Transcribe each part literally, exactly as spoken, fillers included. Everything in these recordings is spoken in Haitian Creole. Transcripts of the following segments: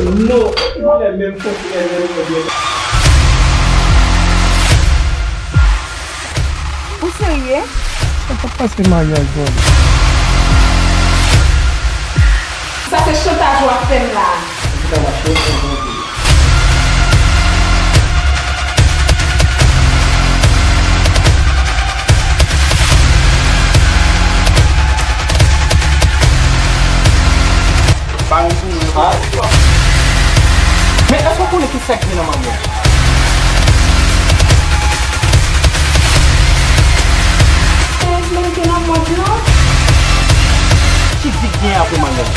Non, lè menm kontre, lè menm kontre. Ou serye? Sa pa pase maryaj bòl. Sa se chantaj w ap fè m la. An tou ka, ma cheri, mwen kontan. Pa retounen ankò. Men èske w konnen ki sa k gen nan manman w? Chanjman ki nan mond lan? Ki vi k gen apre maryaj?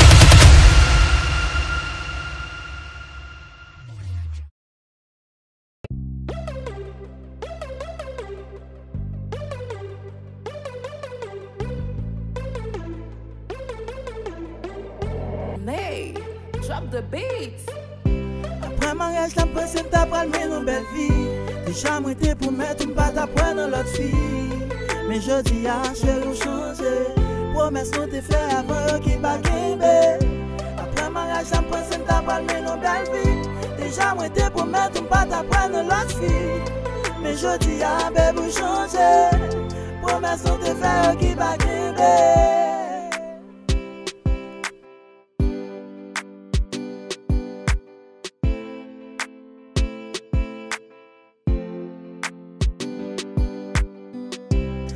Nay, drop the beat. Apre maryaj la, m panse m ta pral mennen yon bèl vi. Deja mwen te pwomèt ou m pa t ap wè nan lòt fi. Men jodi a, cheri, ou chanje. Pwomès nou te fè avan yo ki pa kenbe. Apre maryaj la, m panse m ta pral mennen yon bèl vi. Deja mwen te pwomèt ou m pa t ap pran nan lòt fi. Men jodi a, baby, ou chanje. Pwomès nou te fè yo ki pa kenbe.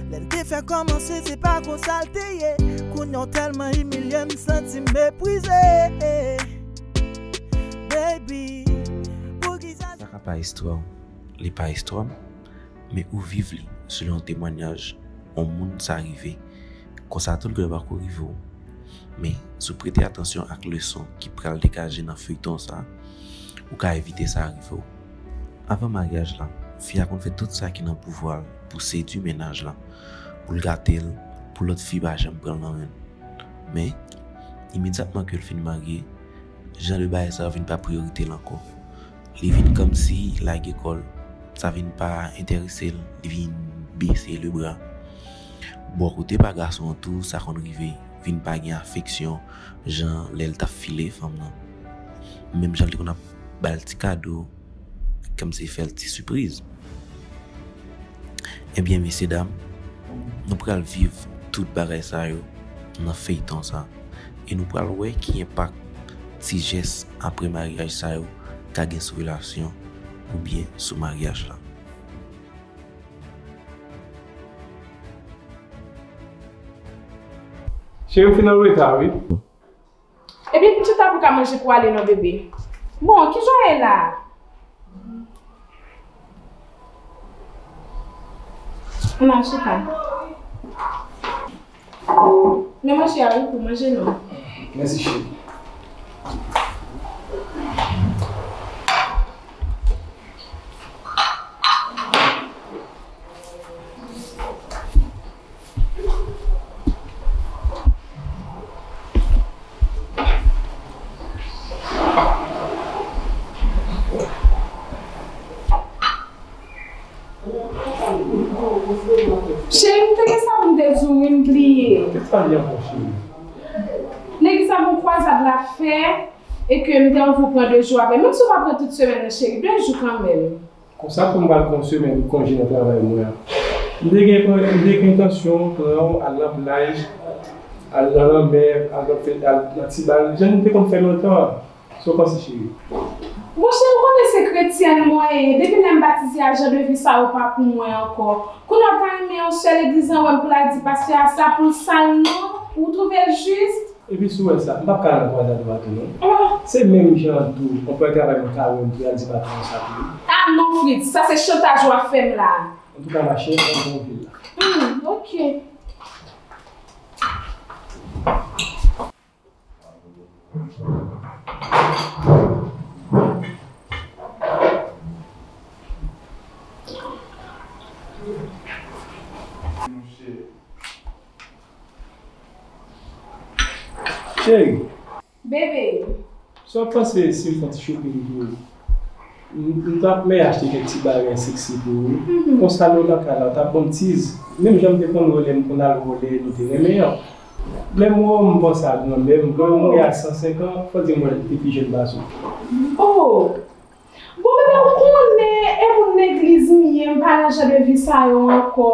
Lè n te fè kòmanse, se pa konsa l te ye. Kounye a w tèlman imilye m, santi m meprize. Baby, poukisa... Sa ka pa istwa w, li pa istwa m, men ou viv li selon temwanyaj yon moun sa rive. Konsa tou l gen dwa pako rive w. Men, si w prete atansyon ak leson ki pral degaje nan feyton sa, ou ka evite sa rive w. Avan maryaj la, fi a konn fè tout sa ki nan pouvwa l pou sedui mennaj la, pou l gate l, pou lòt fi pa janm pran l nan men l. Men, imedyatman ke l fin marye, jan de bagay sa yo vin pa priyorite l ankò. Li vin kòmsi lage kò l, sa vin pa enterese l, li vin bese lebra. Bò kote pa gason an tou, sa konn rive, vin pa gen afeksyon, jan lè l t ap file fanm nan. Menm jan l te konn ap ba l ti kado, kòmsi fè l ti sipriz. Ebyen, mesye dam, nou pral viv tout bagay sa yo nan feyton sa, e nou pral wè ki enpak ti jès apre maryaj sa yo ka gen sou relasyon oubyen sou maryaj la. Cheri, ou fin anreta, wi. Ebyen, vin chita pou ka manje pou ale non, bebe. Bon, kijan w ye la? Ann al chita. Men manje a wi, pou manje non. Mèsi, cheri. Cheri, m te gen sa pou m te di w, wi, m bliye. Kisa l ye ankò, cheri? Legliz la gon kwazad l ap fè, e ke m te anvi w pran de jou avè l. Menm si w pa pran tout semèn nan, cheri, de jou kanmenm. Konsa tou m pral pran semèn konje nan travay mwen an. M te gen, m te gen entansyon pran w al nan plaj, al nan lanmè, al nan fè, al nan ti bal, jan nou te konn fè lontan an. Sa w panse, cheri? Monchè, ou konnen se kretyèn mwen ye. Depi lè m batize a, jan de vi sa yo pa pou mwen ankò. Kounye a w ta renmen yon sè legliz lan wè m pou l al di pastè a sa pou l sal non? Ou twouve l jis? Epi si w wè sa, m p ap ka al nan kwazad ou a tou non. Se menm jan tou, yon pwèl travay mwen ka wè m pou y al di patwon an sa tou. Ah non, Fritz, sa se chantaj w ap fè m la. Antouka, ma chère, ann pran vil la. Hmm, ok. Cheri. Bebe. Sa w panse si m fè yon ti shopping pou ou? M, m t ap men achte kèk ti bagay seksi pou ou. Konsa lè w nan kay la, w t ap ban m tease. Menm jan m te konn wè w lè m konn al wè w lè nou te renmen an. Menm wè m panse a granmè m, granmè m mouri a san senk an, fò di m wè l te pi jèn pase w. Oh! Bon, bebe, ou konnen, e moun legliz m ye, m pa nan jan de vi sa yo ankò.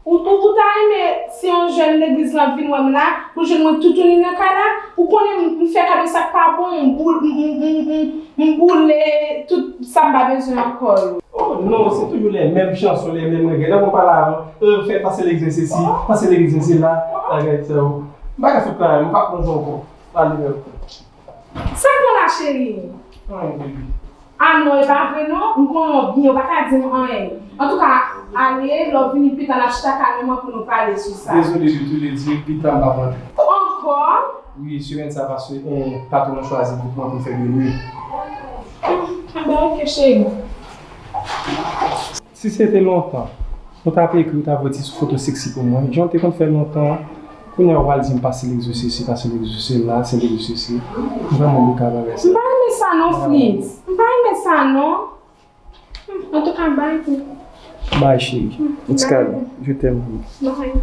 Ou, ou, ou ta renmen si yon jèn legliz lan vin wè m la, pou l jwenn mwen toutouni nan kay la? Ou konnen m, m fè kado sa k pa bon, m boule, m, m, m, m, m boule tout sa m pa bezwen ankò yo. Oh, non, se toujou les mêmes chansons, les mêmes regrets. Lè mwen pale avan, euh, fè pase legliz sesi, pase legliz sesi la, bagay sa yo. M pa ka fè travay, m pa pran jou ankò. Ale menm. Sa k pran la, cheri? Anyen, baby. Ah non, e pa vre non, m konnen w byen, ou pa ka di m anyen. Antouka, ale, lè w vini pita, n ap chita kalmeman pou nou pale sou sa. Dezole de tou le di, pita m p ap rantre. Ankò? Wi, semèn sa pase, eh, patwon an chwazi bout mwen pou l fè de nwi. Hmm, enben, oke, cheri. Si se te lontan, ou t ap ekri, ou t ap wè ti foto seksi pou mwen. Jan w te konn fè lontan an, kounye a ou pral di m pase legliz sesi, pase legliz sela, se legliz sesi. M vrèman bouke ak bagay sa. M pa renmen sa non, Fritz. M pa renmen sa non. Antouka, bay pou. Bay, cheri. Ti kado. Je t'aime. Bay.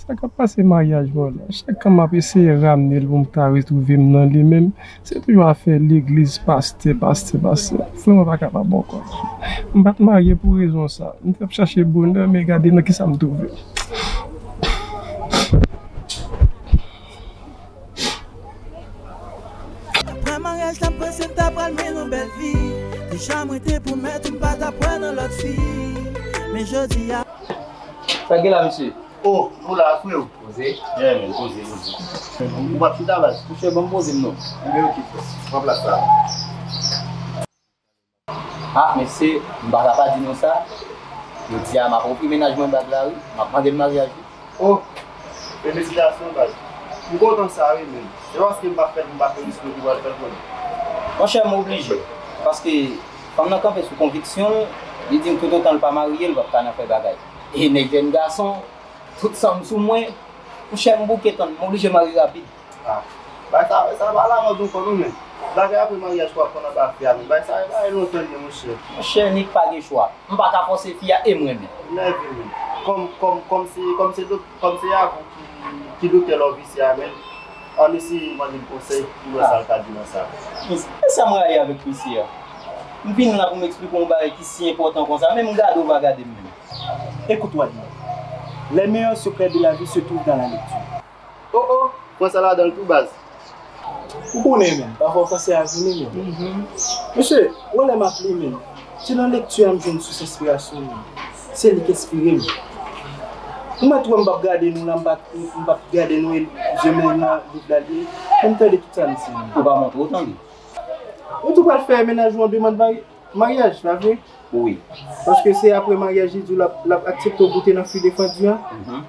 Sa k ap pase maryaj mwen la? Chak kan m ap eseye ramne l pou m ta retwouve m nan li, men se toujou afè legliz, pastè, pastè, pastè. Vrèman pa kapab ankò. M pa t marye pou rezon sa. M t ap chache bonè, men gade nan kisa m twouve m. Apre maryaj, t ap panse m ta pral mennen yon bèl vi. Deja mwen te pwomèt ou m pa t ap wè nan lòt fi. Men jodi a. Sa gen la, mesye? Oh, nou la, freo. Poze. Yeah, man, poze, poze. Ou p ap chita, baz? Monchè, ban m poze m non. Enben, oke, frè. Pran plas la. Ah, mesye, m pa ta pa di nou sa. Jodi a, m ap ofri mennaj mwen bag la, wi. M ap mande l maryaj, wi. Oh, felisitasyon, baz. M kontan sa, wi, men. Se paske m pa fè l, m pa fè l, sinon ki pral fè l konnen. Monchè, m oblije. Paske fanm nan kanpe sou konviksyon l, li di m toutotan l pa marye, l p ap ka nan fè bagay. E nèg jèn gason, tout san m sou mwen, monchè, m bouke tann, m oblije marye rapid. Ah, bagay sa, sa pa lamòd ankò non, men. Bagay apre maryaj pou ap pran nan afè a, men bagay sa, e bagay lontan l ye, monchè. Monchè, Nick pa gen chwa. M pa ka fòse fi a e m renmen. Nève, men. Kòm, kòm, kòm se, kòm se dot-, kòm se avou ki, ki doktè lòv isi a, men. Ann eseye mande l konsèy pou wè sa l ka di nan sa. Men sa m rayi avèk mesye a. M vin la pou m eksplike w yon bagay ki si enpòtan konsa, menm gade w pa gade m menm. Écoute, Wadman. Les meilleurs secrets de la vie se trouvent dans la lecture. Oh, oh, pran sa ladan l tou, baz. Ou konnen, men, pafwa fransè a vini, men. Mesye, ou wè lè m ap li, men, se nan lekti a m jwenn sous enspirasyon m. Se li k enspire m. Ou mèt wè m p ap gade nou la, m p ap, m p ap gade nou, e je men nan liv la li ye, men m tande tout sa misye di. Ou pa montre w tande. Ou tou pral fè mennaj ou an demann mari-, maryaj, pa vre? Wi. Paske se apre maryaj li di w l ap, l ap aksepte w goute nan file fandi a. Mhm.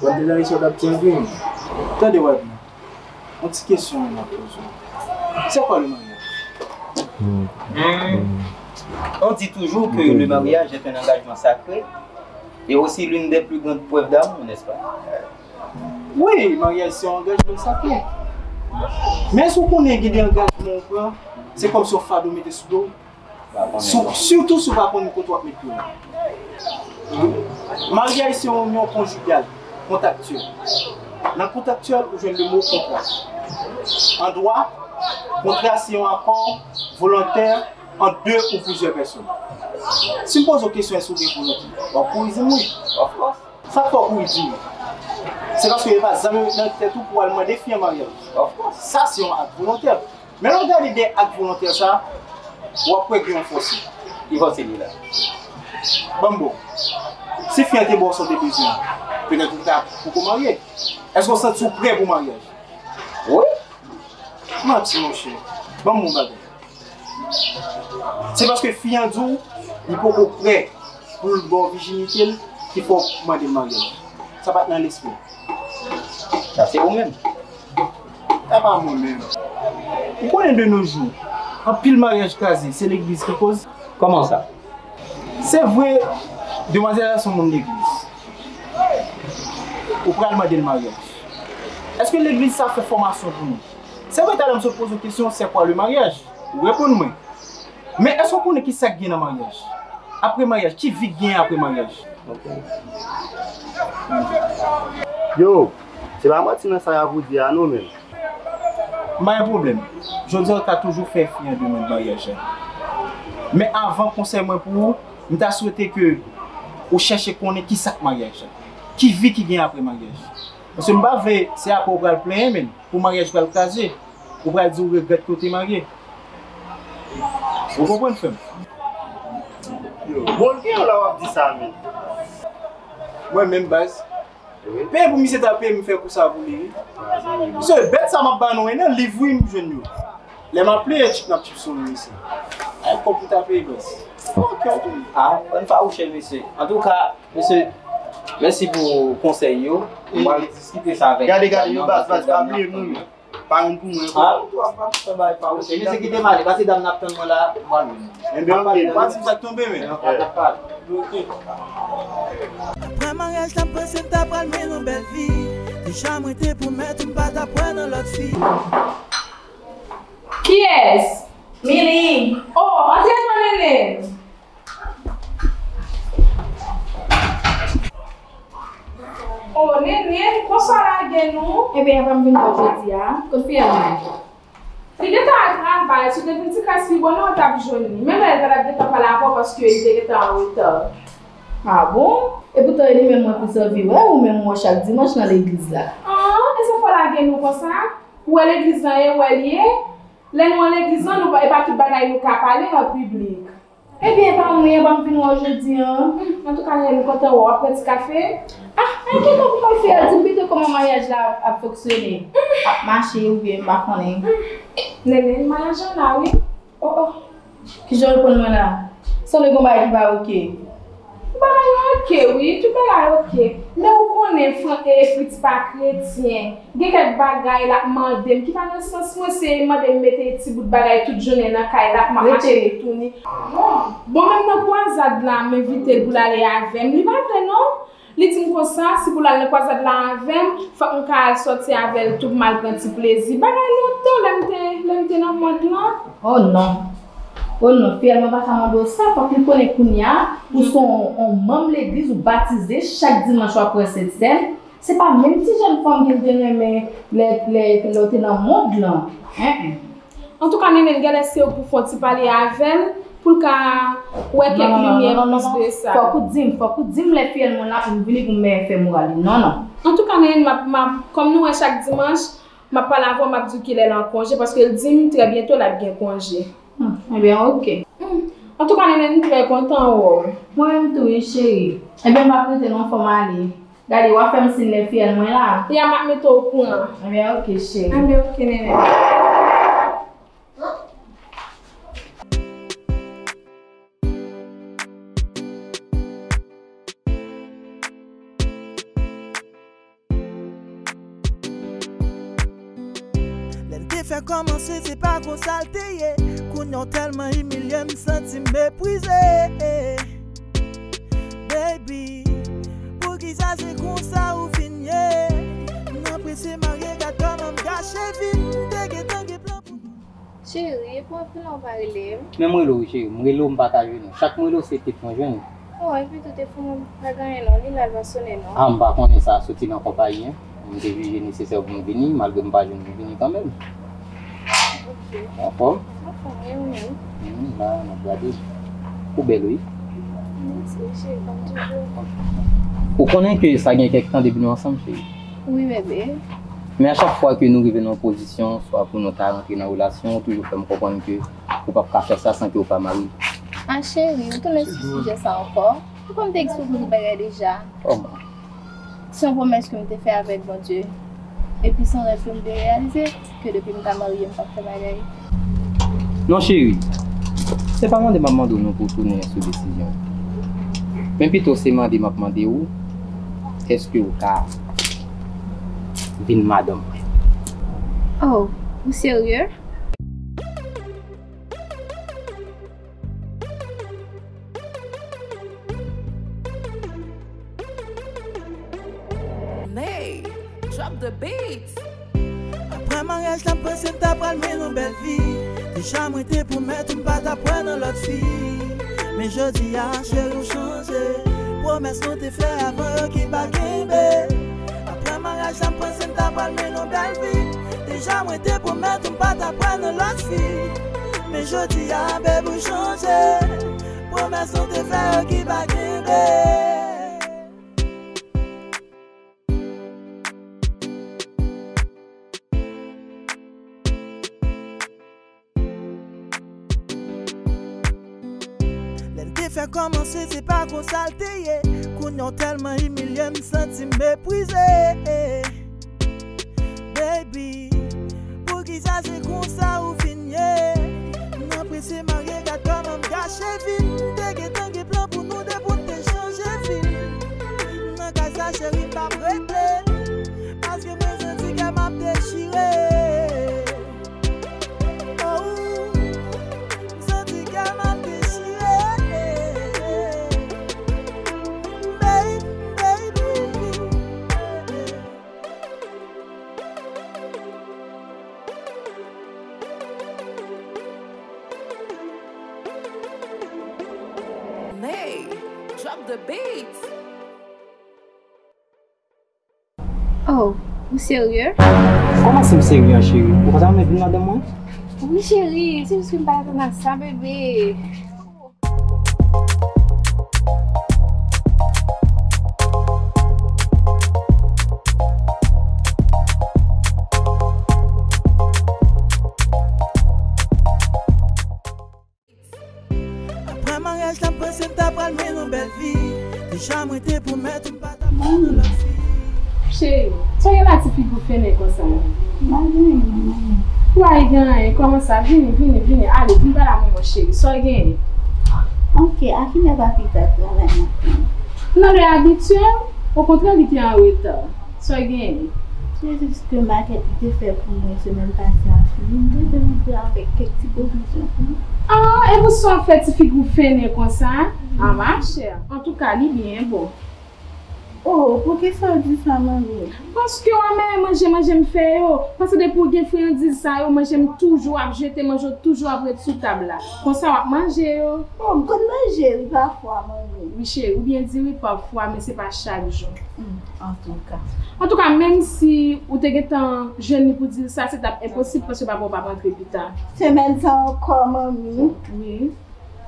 W ap deja resi w t ap di anvi. Tande, Wadman. Yon ti kesyon m ap poze w. C'est quoi le mariage? Hmm. On dit toujours que le mariage est un engagement sacré et aussi l'une des plus grandes preuves d'amour, n'est-ce pas? Wi, maryaj se yon angajman sakre. Men èske w konnen gen de angajman w pran, se kòmsi yon fado w mete sou do w? Sou, sitou si w pa konn kote w ap met pye w. Maryaj se yon inyon konjigal, kontraktyèl. Nan kontraktyèl, ou jwenn le mo kontra. An dwa, kontra se yon akò volontè ant de ou plizyè pèsòn. Si m poze w kesyon èske w gen volonte, w ap kouri di m wi. Of course. Sa k fè w kouri di m wi? Se paske yo pa janm met nan tèt ou pou w al mande fi an maryaj. Of course. Sa se yon ak volontè. Men lè w gade dèyè ak volontè sa, w ap wè gen yon fòse. Ki fòse li la? Ban m ba w. Si fi an te ba w sa w te bezwen an, petèt ou ta poko marye. Èske w santi w prè pou maryaj? Wi. Manti, monchè. Ban m yon bagay. Se paske fi an di w li poko prè. pou l ba w vijinite l ki fè w mande l maryaj. Sa pa t nan lespri w. Sa se ou menm. Sa pa mwen menm. Ou konnen de nos jours, anpil maryaj kraze, se legliz ki koz. Kòman sa? Se vre, demwazèl la se yon moun legliz. Ou pral mande l maryaj. Èske legliz sa fè fòmasyon pou nou? Se vre, talè m sot poze w kesyon, c'est quoi le mariage? Ou reponn mwen. Men èske w konnen ki sa k gen nan maryaj? Apre maryaj, ki vi k gen apre maryaj? Ok. Yo, se pa manti nan sa y ap ou di a non, menm. M pa gen pwoblèm. Jodi a, w ka toujou fè fi an demann maryaj la. Men avan konsèy mwen pou ou, m ta swete ke ou chèche konnen ki sa k maryaj la. Ki vi ki gen apre maryaj. Paske m pa vle se apre w pral plenyen, menm, pou maryaj pral kraze. Ou pral di w regrèt ke w te marye. Ou konprann, frè m? Yo, bon, l gen yon la w ap di sa, menm. Mwen menm, baz. Wi. Peye pou misye ta peye m fè kou sa pou li, wi. Misye, bèt sa m ap ba nou, wi, nan liv, wi, m jwenn yo. Lè m ap pleye chip, m ap chip sou misye. Ay, kòb pou ta peye, baz. Ok, ok. Ah, ann fawouche, mesye. Antouka, mesye, mèsi pou konsèy yo. M pral diskite sa avèk dam nan, paske dam nan ap tann mwen. Pa youn pou mwen. Ah, ou tou ap fè bay pa ou. Se misye ki te male, pase dam nan ap tann mwen la, m pral vini. Enben, ok. Pa di m sa k tonbe, men. Ok. Apre maryaj la, m panse m ta pral mennen yon bèl vi. Deja, mwen te pwomèt ou m pa t ap wè nan lòt fi. Kiyès? Mili. Oh, antre non, Nene. Oh, Nene, kòman w lage nou? Ebyen, apa m vin wè w jodi a? Kot Fiyèl mwen? Li gentan al travay, si w te vin ti kras pi bò, non, w t ap jwenn li. Menm lè l pa t ap gentan pale avè w paske li te gentan an reta. Ah bon? Epoutan, e li menm mwen plis anvi wè, ou menm m wè chak dimanch nan legliz la. Ah, e sa fè w lage nou konsa? Ou wè legliz lan e ou wè l ye? Lè nou an legliz lan, nou pa, e pa tout bagay nou ka pale an piblik. Ebyen, e pa mwen, e pa m vin wè w jodi a. Hmm, antouka, Nene, m kontan wè w. W ap pran ti kafe? Ah, enkyèt w pou mwen, Fiyèl, di m pito kòman maryaj la ap, ap fonksyone. Ap mache oubyen m pa konnen. Hmm, Nene, maryaj lan la, wi. Oh, oh. Kijan w reponn mwen la? Sanble gon bagay ki pa oke. Bagay yo oke, wi, tout bagay oke. Men ou konnen Fran-, e, Fritz pa kretyen. Gen kèk bagay l ap mande m ki pa nan sans mwen, se mande m mete ti bout bagay tout jounen nan kay la pou m ap mache toutouni. Bon, menm nan kwazad la, m envite l pou l ale avè m. Li pa vle non. Li di m konsa, si pou l al nan kwazad la avè m, fòk m ka al sòti avè l tou pou m al pran ti plezi. Bagay lontan, lè m te, lè m te nan mond lan. Oh non. Oh non, Fiyèl mwen pa ka mande w sa, fòk li konnen kounye a, ou se yon, yon manm legliz, ou batize, chak dimanch w ap pran sentsèn. Se pa menm ti jèn fanm ke l te renmen lè, lè, lè w te nan mond lan. Hein, hein. Antouka, Nene, genlè se ou pou fè yon ti pale avè l, pou l ka wè kèk limyè plis de sa. Non, non, non, non, non, non. Fòk ou di m, fòk ou di m lè Fiyèl mwen la pou m vini pou m fè moral li. Non, non. Antouka, Nene, m ap, m ap, kòm nou wè chak dimanch, m ap pale avè w, m ap di w kilè l an konje, paske l di m trè byento l ap gen konje. Hmm, ebyen, oke. Hmm. Antouka, Nene, m trè kontan wè w. Mwen menm tou, wi, cheri. Ebyen, m ap rete non, fò m ale. Gade, w ap fè m siy lè Fiyèl mwen la. Ya, m ap mete w okouran. Ebyen, oke, cheri. Ebyen, oke, Nene. Lè n te fè kòmanse, se pa konsa l te ye. Kounye a w tèlman imilye m, santi m meprize. Baby, poukisa se konsa ou vin ye? M nan prese marye, gad kòman m gache vi m. M te gentan gen plan pou nou. Cheri, e pou anpil an w pa rele m? Men m rele w wi cheri, m rele w m pa ka jwenn ou. Chak m rele w se tèt mwen jwenn ou. Oh, epi tou telefòn mwen pa gen anyen non, li la l pa sonnen non. Ah, m pa konnen sa soti nan konpayi an. M te jije nesesè pou m vini, malgre m pa jwenn m vini kanmenm. Ok. Ou anfòm? Anfòm, wi, ou menm? Hmm, la, n ap gade. Ou bèl wi. Mèsi, cheri, kòm toujou. Ou konnen ke sa gen kèk tan depi nou ansanm, cheri. Wi, bebe. Men a chak fwa ke nou rive nan yon pozisyon, swa pou nou ta rantre nan relasyon, ou toujou fè m konprann ke ou p ap ka fè sa san ke ou pa marye. Ah, cheri, ou tounen sou sijè sa ankò? Ou konn te eksplike m tout bagay deja. Kòman? Se yon pwomès ke m te fè avèk Bondye. Epi se yon rèv ke m te reyalize, ke depi m ta marye, m p ap fè bagay. Non, cheri. Se pa mande m ap mande w non pou w tounen sou desizyon. Men pito se mande m ap mande w, èske w ka vin madanm mwen? Oh, ou serye? Nay, drop the beat. Apre maryaj la, m panse m ta pral mennen yon bèl vi. Deja mwen te pwomèt ou m pa t ap wè nan lòt fi. Men jodi a, cheri, w chanje. Pwomès nou te fè avan yo ki pa kenbe. Apre maryaj la, m panse m ta pral mennen yon bèl vi. Deja mwen te pwomèt ou m pa t ap wè nan lòt fi. Men jodi a, baby, w chanje. Pwomès nou te fè yo ki pa kenbe. Lè n te fè kòmanse, se pa konsa l te ye. Kounye a w tèlman imilye m, santi m meprize. Baby, poukisa se konsa ou vin ye? M nan prese marye, gad kòman m gache vi m. M te gentan gen plan pou nou de pou n te chanje vi n. Nan kay sa, cheri, m p ap rete. Paske mwen santi kè m ap dechire. Oh, m santi kè m ap dechire. Baby, baby. Nay, drop the beat. Oh, ou serye? Kòman si m serye an, cheri? Ou pa ta renmen vin madanm mwen? Wi, cheri, se jis ke m pa t atann a sa, bebe. Apre maryaj la, m panse m ta pral mennen yon bèl vi. Deja mwen te pwomèt ou m pa t ap pran nan lòt fi. Cheri, sa w gen la, ti figi w fennen konsa? M pa gen anyen, manman. Ou pa gen anyen? Kòman sa? Vini, vini, vini. Ale, vin pale a manman w, cheri. Sa w gen? Ok, a kilè papi ta travay maten? Nan lè abitye, okontrè, li te an reta. Sa w gen? Se jis ke makèt li te fè pou mwen semèn pase a fini. M te vin antre avèk kèk ti pwovizyon pou nou. Ah, e pou sa w fè ti figi w fennen konsa? Ah, machè. Antouka, li byen bon. Oh, poukisa w di sa, manmi? Paske w renmen manje, manje m fè yo. Paske depi w gen friyandiz sa yo, manje m toujou ap jete, manje w toujou ap ret sou tab la. Konsa w ap manje yo. Oh, m konn manje wi pafwa, manmi. Wi, cheri, ou byen di wi, pafwa, men se pa chak jou. Hmm, antouka. Antouka, menm si ou te gentan jwenn li pou di l sa, se t ap enposib paske papa w p ap antre pita. Semèn sa ankò, manmi. Wi.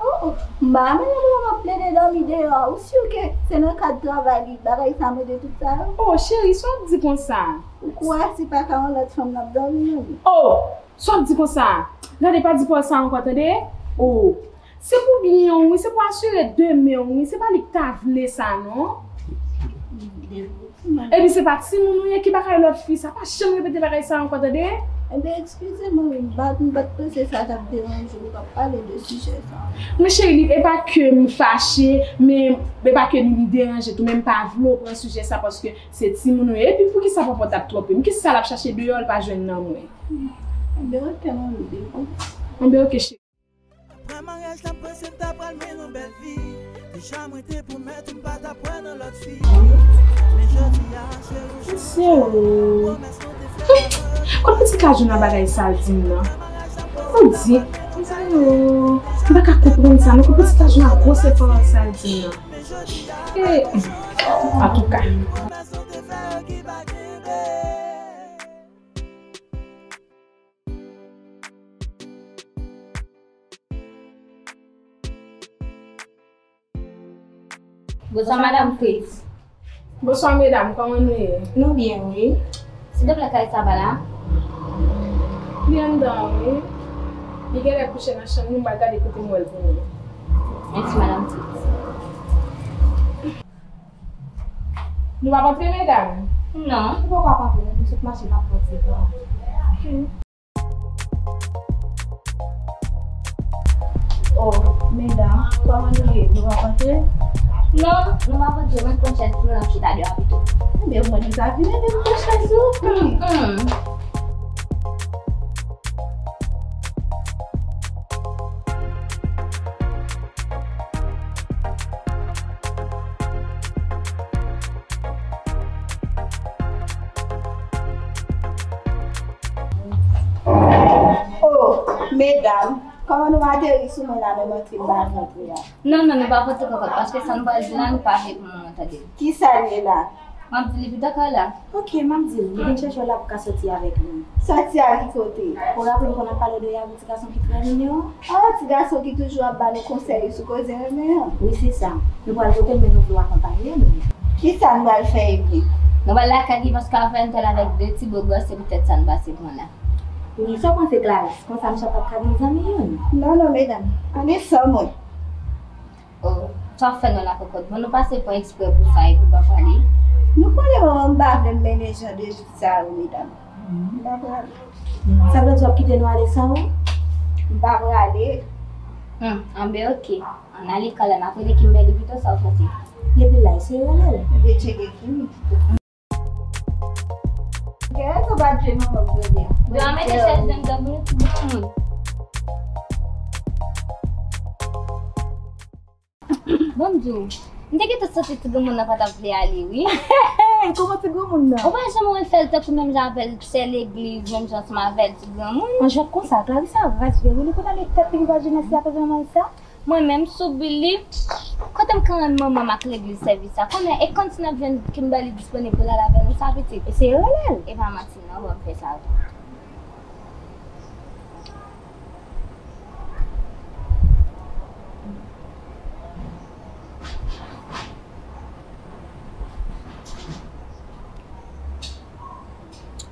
Oh, oh. M pa renmen lè papa m ap plede dòmi deyò. Ou si ke se nan kad travay li, bagay sa mande tout sa yo? Oh, cheri, sa w ap di konsa? Ou kwè se pa ka yon lòt fanm l ap dòmi, manmi? Oh, sa w ap di konsa? Gade, pa di pawòl sa ankò, tande? Oh, se pou byen w wi, se pou asire demen w wi, se pa li k ta vle sa non. Epi se pa timoun ou ye ki pa kay lòt fi, sa pa janm repete bagay sa ankò, tande? Ebyen, eskize m wi, m pa t, m pa t panse sa t ap deranje w, w ap pale de sijè sa. Men cheri, li, e pa ke m fache, men e pa ke li, li deranje tou, men m pa vle w pran sijè sa paske se timoun ou ye. Epi poukisa papa w t ap twonpe m? Kisa l ap chache deyò l pa jwenn nan mwen? Ebyen, ok, manmi, bebe. Ebyen, ok, cheri. Apre maryaj la, m panse m ta pral mennen yon bèl vi. Deja mwen te pwomèt ou m pa t ap wè nan lòt fi. Men jodi a, cheri, w chanje. Pwomès nou te fè avan. Kot pitit la jwenn nan bagay sa l di m nan? Ou di, mezanmi, m pa ka konprann sa non. Kot pitit la jwenn nan gwosè pawòl sa l di m nan? Eh, antouka. Bonswa, Madanm Fritz. Bonswa, medam, kòman nou ye? Nou byen, wi. Silvouplè, kay sa pa la? Li anndan an, wi. Li genlè kouche nan chanm li, m pral gade kote m wè l pou nou. Mèsi, Madanm Fritz. Nou p ap antre, medam? Non, nou poko ap antre, nou sot mache, n ap pran ti tan. Oh, medam, kòman nou ye? Nou p ap antre? Non, nou pa pote, mwen pran chèz pou nou ap chita deyò a pito. Ebyen, mwen nou sa vin, ebyen, m pran chèz ou. Mm, mm. Oh, medam, kòman nou ateri sou mwen la, menm antre m pa rantre a? Non, non, nou pa pote kòkòt, paske sa nou pral di la, nou pa vle pou moman, tande. Kisa l ye la? M ap di li pita, Carla. Ok, m ap di l, li vin chèche w la pou ka sòti avèk li. Sòti a ki kote? Ou raple m konn ap pale de yon ti gason ki trè renmen w? Ah, ti gason ki toujou ap ba nou konsèy sou koze renmen an. Wi, se sa. Nou pral kote l, men nou vle w akonpaye nou. Kisa n pral fè, ebyen? Nou pral lakay li, paske avè l te la avèk de ti bogòs, se poutèt sa n pase pran la. Wi, sa w panse, Clarisse? Konsa, misye p ap ka vin zanmi youn? Non, non, medam. Ann desann mwen. Oh, sa w ap fè nou la, kòkòt? Bon, nou pase pran eksprè pou sa, epi w pa prale? Nou konnen manman m pa vle m mennen jan de vi sa yo, medam. M pa prale. Sa vle di w ap kite nou ale san ou? M pa prale. Hmm, anben, ok. Ann ale, Carla, n ap rele Kimberly pito, sa w panse? Depi la, se rele l. Ebyen, tcheke Kimi. Gen rezon pa t vle manman m jodi a. Yo a mete chèz nan dan pou nou ti granmoun. Bon, m di w, m te gentan santi ti granmoun nan pa t ap vle ale, wi. Kòman ti granmoun nan? Ou pa janm wè l fè l tankou menm jan avè l sè legliz, menm jan ansanm avè l ti granmoun? An jwèt konsa, Clarisse a raz vre, wi, li konn ale tèt li ki pa jenès la, kote manman l sa. Mwen menm, sou bil li, kote m ka rann manman m ak legliz sèvis sa? Konnen, e konn si n ap jwenn Kimberly disponib pou l al avè nou sa, pitit? Eseye rele l. E pa manti non, bon, m fè sa vre.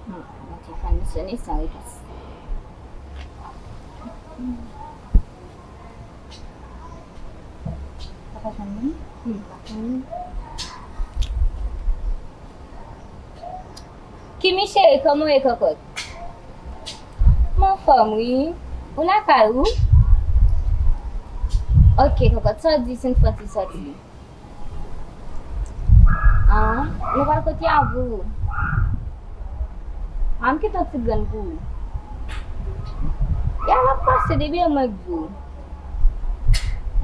Hmm, mwen te fè misye ni san repons. Pa ka jwenn li? Hmm. Kimi cheri, kòman w ye, kòkòt? M anfòm, wi. Ou lakay ou? Ok, kòkòt, sa w di si n fè yon ti sòti? An, nou pral kote avou? An, m kite yon ti grenn pou ou. Ya, l ap pase depi mwen k di w.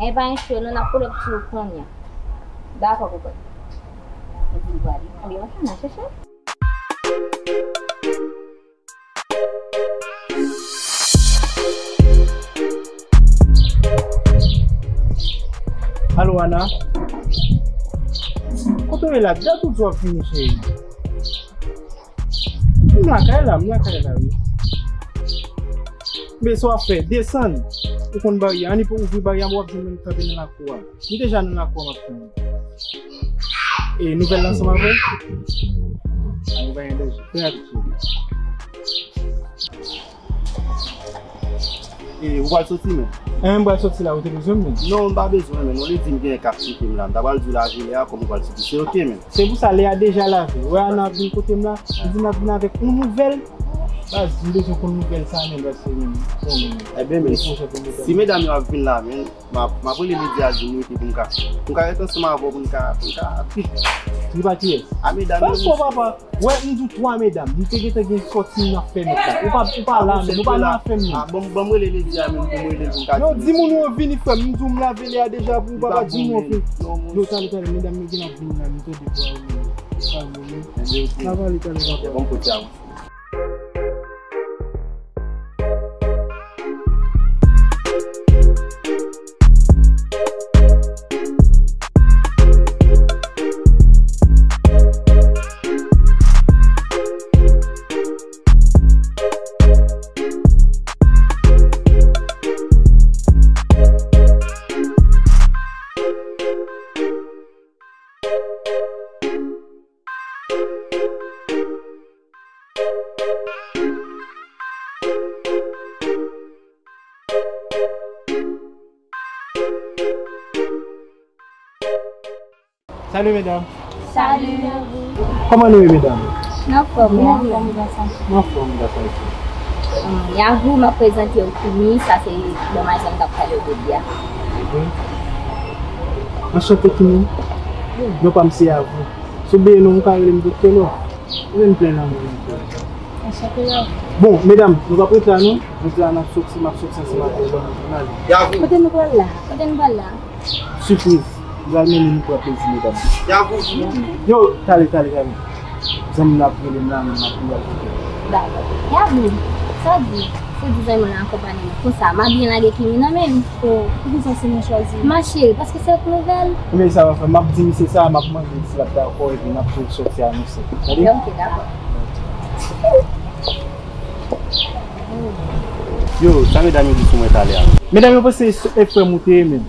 E pa yon cho, non, n ap pull up sou ou kounye a. Dakò, kòkòt. Mwen di l prale. Ebyen, ok, n a chèche. Alo, Ana. Kote w ye la? Dat ou di w ap vini, cheri? M lakay la, m lakay la, wi. Men sa w ap fè, desann. Ou konn baryè. Ann, pou ouvri baryè a, w ap jwenn mwen kanpe nan lakou a. M deja nan lakou a, m ap tann ou. E nouvèl la ansanm avè w? A, nou pa gen lezon. Fè rapid, cheri. E, ou pral soti, men? Enben, m pral soti la, ou te bezwen m, men? Non, m pa bezwen, men. Ou li di m gen k ap cheke m la. M ta pral di w lave lè a, kòm ou pral soti. Se ok, men. Se pou sa, lè a deja lave. Ou wè, Ana ap vin kote m la, li di m l ap vin avèk yon nouvèl. Baz, m bezwen konn nouvèl sa, men, baz, se menm. Konnen, men. Ebyen, men, si medam yo ap vin la, men, m ap, m ap rele Lady a di m rete pou m ka, pou m ka rete ansanm avè w, pou n ka, pou n ka. Li pa kiyès? A, medam yo. Pastè, papa. Wè, m di w twa medam. M te gentan gen sòti m nan fè nèt la. Ou pa, ou pa la, men. Ou pa nan afè m, men. A, bon, ban m rele Lady a, men, pou m rele l, pou m ka di. Non, di moun ou vini, frè m. M di w m lave lè a deja pou ou, papa, di moun ou vini. Non, talè, talè, medam yo gen ap vini la, m tande vwa yo, men. Talè, men. Talè, papa. Bon, kote a, wi. Salut, medam. Salut. Kòman nou ye, medam? N anfòm, wi. Anfòm, gras a Dye. Hum, Yahoo, m ap prezante w Kimi, sa se demwazèl m t ap pale w jodi a. Mhm. Anchante, Kimi. Non pa m se Avou. Si w bliye non m, ou ka rele m Doktè Love. Ou vin plen lanmou nan kè w. Anchante, Love. Bon, medam, nou p ap ret la non. Jodi a n ap soti, m ap soti ansanm avè w nan jounal. Kote nou pral la? Kote nou pral la? Sipriz. M pral mennen nou pran plezi, medam. Yo, tale, tale, tale. Zanmi m ap rele m la, men m ap pral kote. Dakò. Yasmine, sa w di? Fò w di zanmi w la akonpanye nou. Konsa, m ap byen lage Kimi nan men m. Oh, poukisa se mwen chwazi? Ma chérie, paske se yon nouvèl. Ebyen, sa va fè. M ap di misye sa, m ap mande l si l ap dakò, epi n ap tou sòti anonse. Tande? Ok, dakò. Yo, sa medam yo di sou mwen talè a? Medam yo panse e frè m ou te ye, menm.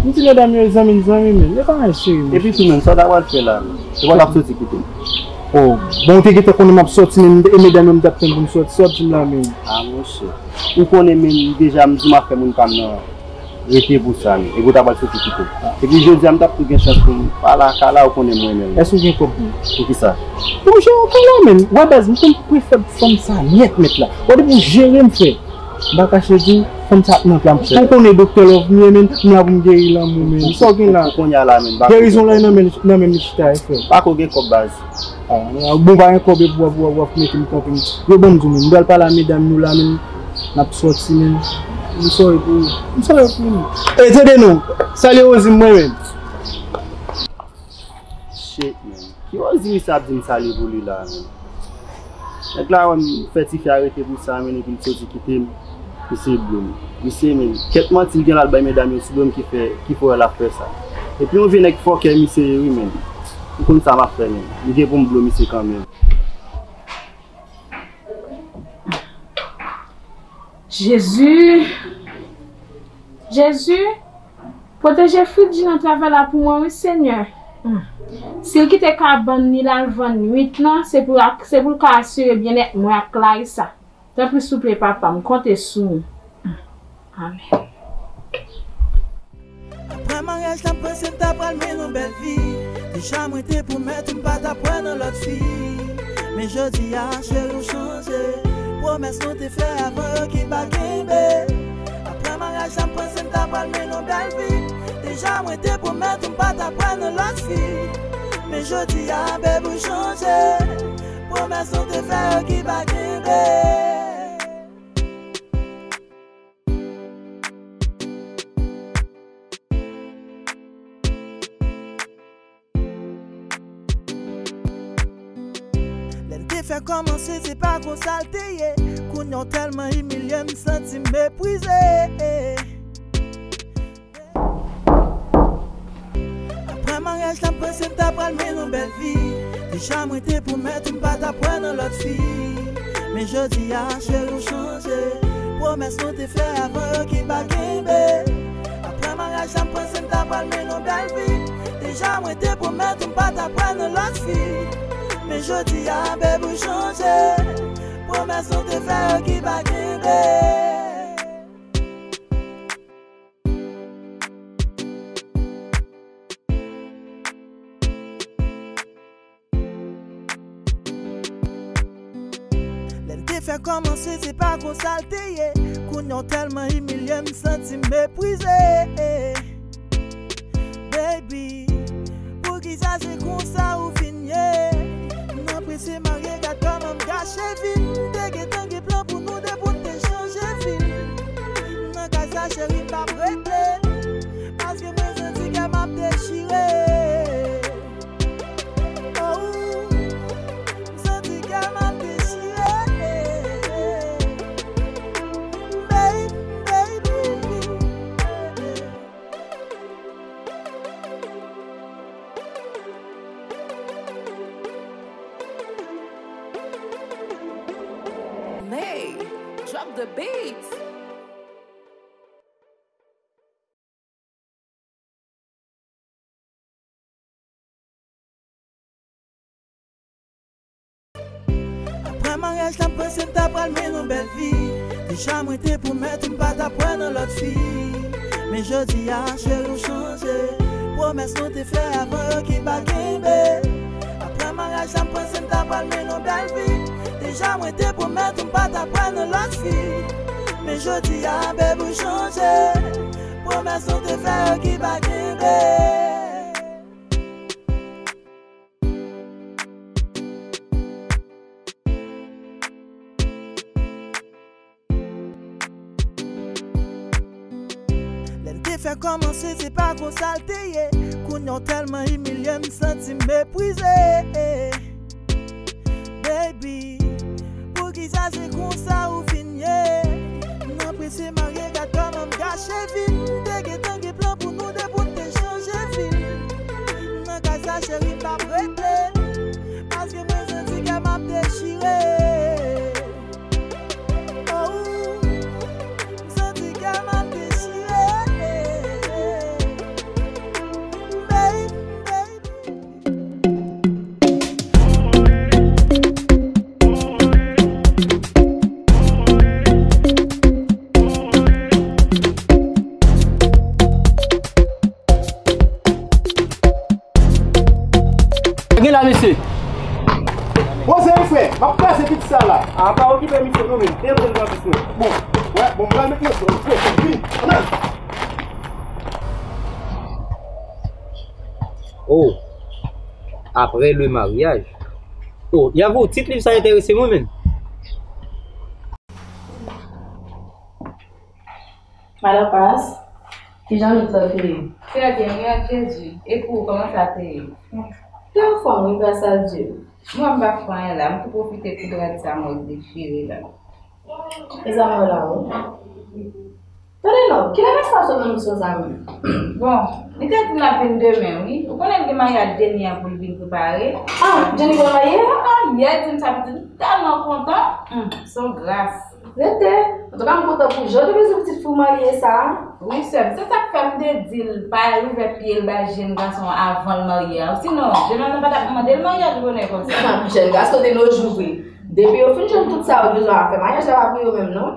M di medam yo zanmi n zanmi, menm. Yo pa anyen serye, menm. Epi tou, menm, sa w ta pral fè la, menm? Se pa w t ap soti kite m? Oh, bon, ou te gentan konnen m ap sòti, menm, e medam yo m t ap tann pou m sòti, sa w ap di m la, menm? Ah, monchè. Ou konnen, menm, deja, m di m ap fè moun pa m nan rete pou sa, menm. Epi w ta pral soti kite m. Epi jodi a, m t ap tou gen chans pou m pa lakay la, ou konnen mwen menm. Èske w gen kòb? Poukisa? Pou m jere w ka la, menm. Wè baz, m konn prefè fanm sa nèt, mèt la. Wè depi w jere m, frè. M pa kache di w, fanm sa ap nan plan m, frè. Ou konnen Doktè Love m ye, menm. M la pou m geri lanmou, menm. Sa w gen la? Pou kounye a la, menm. Gerizon lan nan men, nan men m li chita, frè. Pa ko gen kòb baz. Ah, bon, pa gen kòb epi w ap, w ap, w ap mete m kanpe. Yo, ban m di w, menm. M pral pale a medam yo la, menm. N ap sòti, menm. M sòri pou ou. M sòri pou ou. E, tande non. Salye Rosie m mwen menm. Shit, man. Ki Rosie misye ap di m salye pou li la, menm? Nèg la wè m fè tifi a rete pou sa, menm, epi l soti kite m. Misye blo m. Misye, menm, kèk manti l gen la l bay medam yo sou do m ki fè, ki fè w wè l ap fè sa. Epi yon vye nèg fòkè misye ye, wi, menm. M konn sa m ap fè, menm. M gen pou m blo misye kanmenm. Jezi, Jezi, pwoteje Fridji nan travay la pou mwen, wi, Senyè. Hmm. Si l kite kabann li l al vann nwit lan, se pou, se pou l ka asire byennèt mwen ak Clarissa. Tanpri, souple, Papa, m konte sou ou. Hmm. Amèn. Apre maryaj la, m panse m ta pral mennen yon bèl vi. Deja, mwen te pwomèt ou m pa t ap wè nan lòt fi. Men jodi a, cheri, w chanje. Pwomès nou te fè avan yo ki pa kenbe. Apre maryaj la, m panse m ta pral mennen yon bèl vi. Deja, mwen te pwomèt ou m pa t ap wè nan lòt fi. Men jodi a, baby, w chanje. Pwomès nou te fè yo ki pa kenbe. Lè n te fè kòmanse, se pa konsa l te ye. Kounye a w tèlman imilye m, santi m meprize. Apre maryaj la, m panse m ta pral mennen yon bèl vi. Deja, mwen te pwomèt ou m pa t ap wè nan lòt fi. Men jodi a, cheri, w chanje. Pwomès nou te fè avan yo ki pa kenbe. Apre maryaj la, m panse m ta pral mennen yon bèl vi. Deja, mwen te pwomèt ou m pa t ap wè nan lòt fi. Men jodi a, baby, w chanje. Pwomès nou te fè yo ki pa kenbe. Lè n te fè kòmanse, se pa konsa l te ye. Kounye a w tèlman imilye m, santi m meprize. Baby, poukisa se konsa ou vin ye? M nan prese marye, gad kòman m gache vi m. M te gentan gen plan pou nou de pou n te chanje vi n. Nan kay sa, cheri, m p ap rete. Paske mwen santi kè m ap dechire. Oh, m santi kè m ap dechire. Baby, baby. Nay, drop the beat. Apre maryaj la, m panse m ta pral mennen yon bèl vi. Deja, mwen te pwomèt ou m pa t ap wè nan lòt fi. Men jodi a, cheri, w chanje. Pwomès nou te fè avan yo ki pa kenbe. Apre maryaj la, m panse m ta pral mennen yon bèl vi. Deja, mwen te pwomèt ou m pa t ap wè nan lòt fi. Men jodi a, baby, w chanje. Pwomès nou te fè yo ki pa kenbe. Fè kòmanse se pa konsa l te ye. Kounye a w tèlman imilye m santi m meprize. Baby, poukisa se konsa ou vin ye? M nan prese marye, gad kòman m gache vi m. M te gentan gen plan pou nou de pou n te chanje vil. Nan kay sa cheri m p ap rete. Paske mwen santi kè m ap dechire. Oh, m santi kè m ap dechire. Baby, baby. Gen la, mesye. Poze wi, frè. M ap kraze pitit sa la. A, pa okipe misye non, men. Debre l nan pis mwen. Bon, wè, bon, m pral met mwen sou. Frè, vini. Ann al. Oh. Après le mariage. Oh, Yavo, tit liv sa enterese mwen, men. Madan Pas, kijan nout lan te ye? Trè byen, wi, ak Jezi. E pou ou, kòman sa te ye? Te anfòm, wi, gras a Dye. Mwen, m pa fè anyen la, m tou pwofite koud rad sa mwen dechire la. E sa mwen la, wi. Tande non, kilè mesye sa sot nan misyon sa menm? Bon, li te di l ap vin demen, wi. Ou konnen l gen maryaj Jenny an pou l vin prepare. Ah, Jenny pral marye? Ah, yè di m sa, pitit, m tèlman kontan. Hum, se yon gras. Rete. Antouka, m kontan pou jan w te bezwen pitit fi w marye sa. Wi, sè m, se sa k fè m te di l pa ouvè pye l bay jèn gason avan l marye a. Sinon, jèn nonm nan pa t ap mande l maryaj bonè konsa. Jèn gason de nos jours vre. Depi yo fin jwenn tout sa yo bezwen a fè, maryaj la pa pou yo menm, non.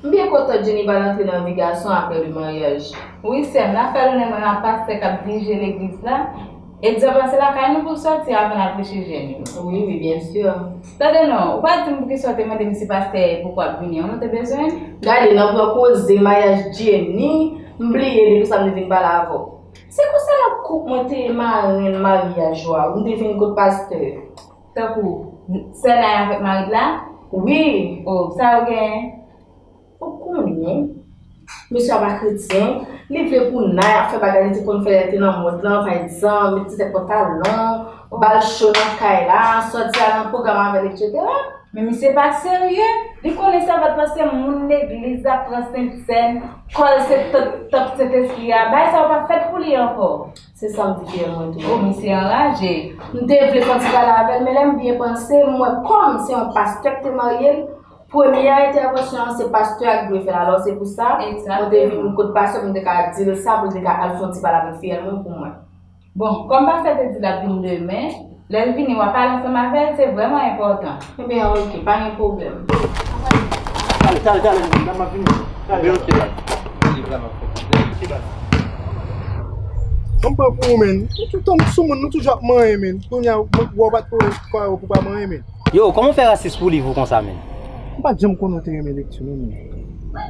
M byen kontan Jenny pral antre nan vi gason apre le maryaj. Wi, sè m, n ap fè lonè mwen a pastè k ap dirije legliz la. Egzanp lan, se lakay nou pou l sòti avan l al preche jèn yo. Wi, wi, byen si. Tande non, ou pa di m poukisa w te mande m si pastè Poko ap vini an, nou te bezwen l? Gade, nan pran koze maryaj Jenny, m bliye depi sa m te vin pale avè w. Se konsènan koup mwen te ye marenn maryaj ou a, m te vin kot pastè. Tankou, sè Nay avèk mari l la? Wi. Oh, sa yo genyen? Ou konnen, mesye a pa kretyen, li vle pou Nay ap fè bagay li te konn fè lè l te nan mòd lan, pa egzanp, met ti tèt pantalon, bal cho nan kay la, sòti al nan pwogram avè l, etsetera. Men misye pa serye, li konnen sèvant lan se moun legliz la, pran sentsèn, kò l se tanp, tanp Sentespri a, bagay sa yo pa fèt pou li ankò. Se sa m di kè mwen tou. Oh, misye anraje. M te vle fè yon ti pale avè l, men lè m byen panse, m wè kòm se yon pastè k te marye l, premye entèvansyon an, se pastè a k dwe fè l. Alò, se pou sa, mwen te vin kot pastè pou m te ka di l sa, pou l te ka al fè yon ti pale avèk fiyèl mwen pou mwen. Bon, kòm pastè te di l ap vin demen, lè l vini, w a pale ansanm avè l, se vrèman enpòtan. Ebyen, oke, pa gen pwoblèm. Tale, tale, tale, medam, m ap vini. Tale. Ebyen, oke, baz. Li vrèman fè pwoblèm. Oke, baz. Ban m pran pou ou, menn. Nou tout tan sou moun, nou toujou ap manyen, menn. Kounye a, w, w, w pa t pare w pou pa manyen, menn. Yo, kòman w fè rasis pou liv ou konsa, menn? M pa t janm konnen w te renmen lekti, non, menn.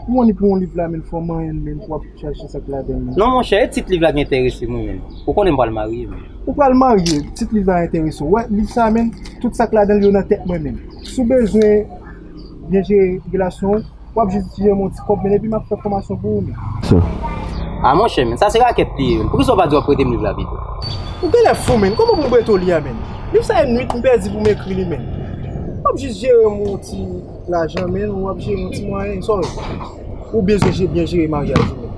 M wè li pou yon liv la, menn, fò w manyen l, menn, pou w ap chache sa k ladan l, menn. Non, monchè, e tit liv la ki enterese mwen, menn. Ou konnen m pral marye, menn. Ou pral marye, tit liv la enterese w. Wè, liv sa, menn, tout sa k ladan l yo nan tèt mwen, menn. Si w bezwen byen jere relasyon w, w ap jis jere m yon ti kòb, menn, epi m ap fè fòmasyon pou ou, menn. A, monchè, menn, sa se rakèt li ye, menn. Poukisa w pa di w ap prete m liv la pito? Ou genlè fou, menn. Kòman pou m prete w li a, menn? Liv sa e nwit m pèdi pou m ekri li, menn. W ap jis jere m yon ti lajan, menn, w ap jere yon ti mwayen, sa w vle? Ou bezwen je-, byen jere maryaj ou, menn.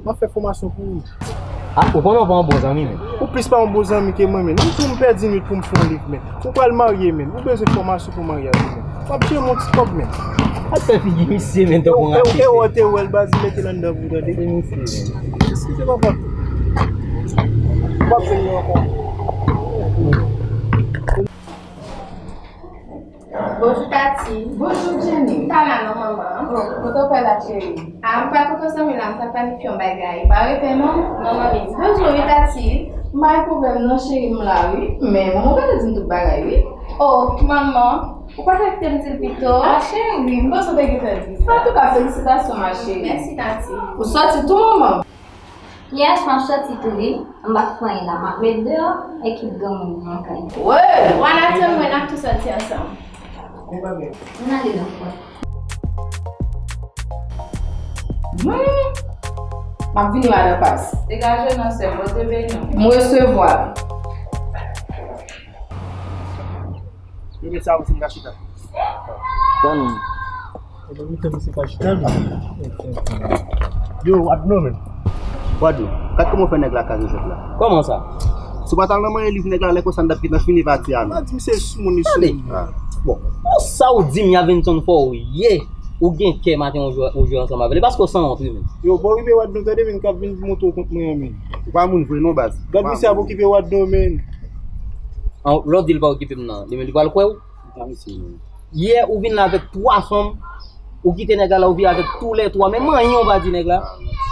M ap fè fòmasyon pou ou. A, ou konnen w pa yon bon zanmi, menn. Ou plis pa yon bon zanmi ke mwen, menn. Yon jou m pèdi nwit pou m fè yon liv, menn. Ou pral marye, menn. Ou bezwen fòmasyon pou maryaj ou, menn. W ap jere m yon ti kòb, menn. Al fè figi misye, menn, tankou yon aksesè. E w te wè l, baz, li mete l anndan pou ou, tande. Se misye, menn. Eskize, papa. W ap jwenn li ankò. Bonjou, Tati. Bonjou, Jenny. M pa la non, manman. Oh, kote w pral la, cheri? A, m pral kote yon zanmi la, m pral planifye yon bagay. Pa rete non. Non, manmi. M bezwen w wi, Tati. M pa gen pwoblèm non, cheri, m la wi. Men manman gentan di m tout bagay wi. Oh, manman, ou pa ta kite m di l pito? A, cheri, m panse w te gentan di sa. Antouka, felisitasyon, ma chérie. Mèsi, Tati. Ou sòti tou, manman? Yes, m ap sòti tou wi. M p ap fè anyen la, m ap met deyò ekip granmoun nan kay. Wè! W al atann mwen, n ap tou sòti ansanm. Ann ale nan pòt. Hmm. M ap vini, madan Pas. Degaje non, sè m, Bondye beni w. M resevwa. Yo met sa, ou fin ka chita. Tann. Yo, Wadno, men. Wadno, gad kòman w fè nèg la kare zòt la. Kòman sa? Si w pa t al nan manyen liv nèg la, lè konsa n t ap gentan fini pati a, non. Pa di m se sou moun li sou moun. Bon, pou sa w di m Yavinson fò w ye, ou gen kè maten ou jwe, ou jwe ansanm avè l. E paske w sanwont, wi, men. Yo, bon, rive Wadno, tande, men, k ap vin monte w kont mwen an, men. Ou pa moun vre, non, baz. Gad misye ap okipe Wadno, men. An, lè w di l pa okipe m nan, li menm li pral kwè w. Yè, ou vin la avèk twa fanm, ou kite nèg la la, ou vin avèk toulètwa, men manyen ou pa di nèg la.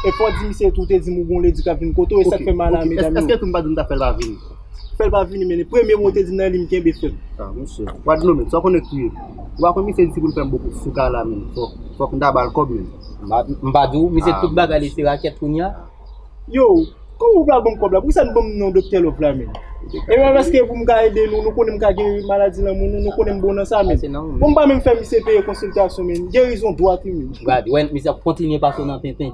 E fò w di misye tou, te di m ou gon ledi k ap vin kote w, e sa k fè m ale a medam yo. Èske tou m pa di m ta fè l pa vini? Fè l pa vini, men premye mo w te di m nan li m kenbe fèm. Ah, mesye. Wadno, men, sa w konnen k touye m. Ou pa konn misye di si pou l fè m bokou sou kay la, men. Fòk, fòk m ta ba l kòb, men. M pa, m pa di w, misye tout bagay li se rakèt kounye a. Yo, kòman ou pral ban m kòb la? Poukisa n ban m non Doktè Love la, men? E pa paske pou m ka ede nou, nou konnen m ka geri maladi lanmou nou, nou konnen m bon nan sa, men. Bon, m pa menm fè misye peye konsiltasyon, men. Gerizon dwat, wi, men. Gad, wè, misye ap kontinye pase w nan tenten.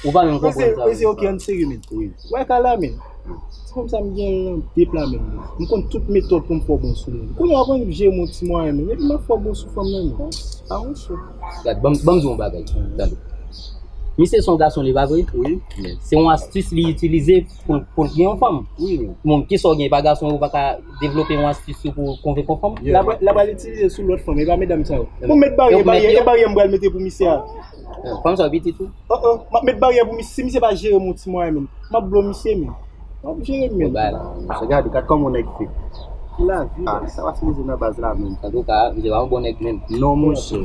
Ou pa menm konprann sa. Mesye, ok, ann serye, men. Wè ka la, men. Ti fanm sa m gen l nan de pla, men. M konn tout metòd pou m fè w bon sou li. Kounye a, w ap annik jere m yon ti mwayen, men. Epi m ap fè w bon sou fanm nan, men. A, monchè. Gad, ban m, ban m di w yon bagay. Tande. Misye se yon gason, li pa vre? Wi. Se yon astis li itilize pou l, pou l gen yon fanm. Wi, wi. Bon, kisa w gen, pa gason, ou pa ka devlope yon astis ou pou w konvenk yon fanm? L ap, l ap al itilize sou lòt fanm, e pa medam sa yo. Pou m met baryè, baryè, e baryè m pral mete pou misye a. Fanm sa yo pitit tou? Oh, oh, m ap met baryè pou misye, si misye pa jere m yon ti mwayen, men. M ap blo misye, men. M ap jere m, men. Bon, bay la. Mesye, gade, gad kòman yon nèg fè. Lavi, ah, sa pa sipoze nan baz la, menm. Antouka, misye pa yon bon nèg, menm. Non, monchè.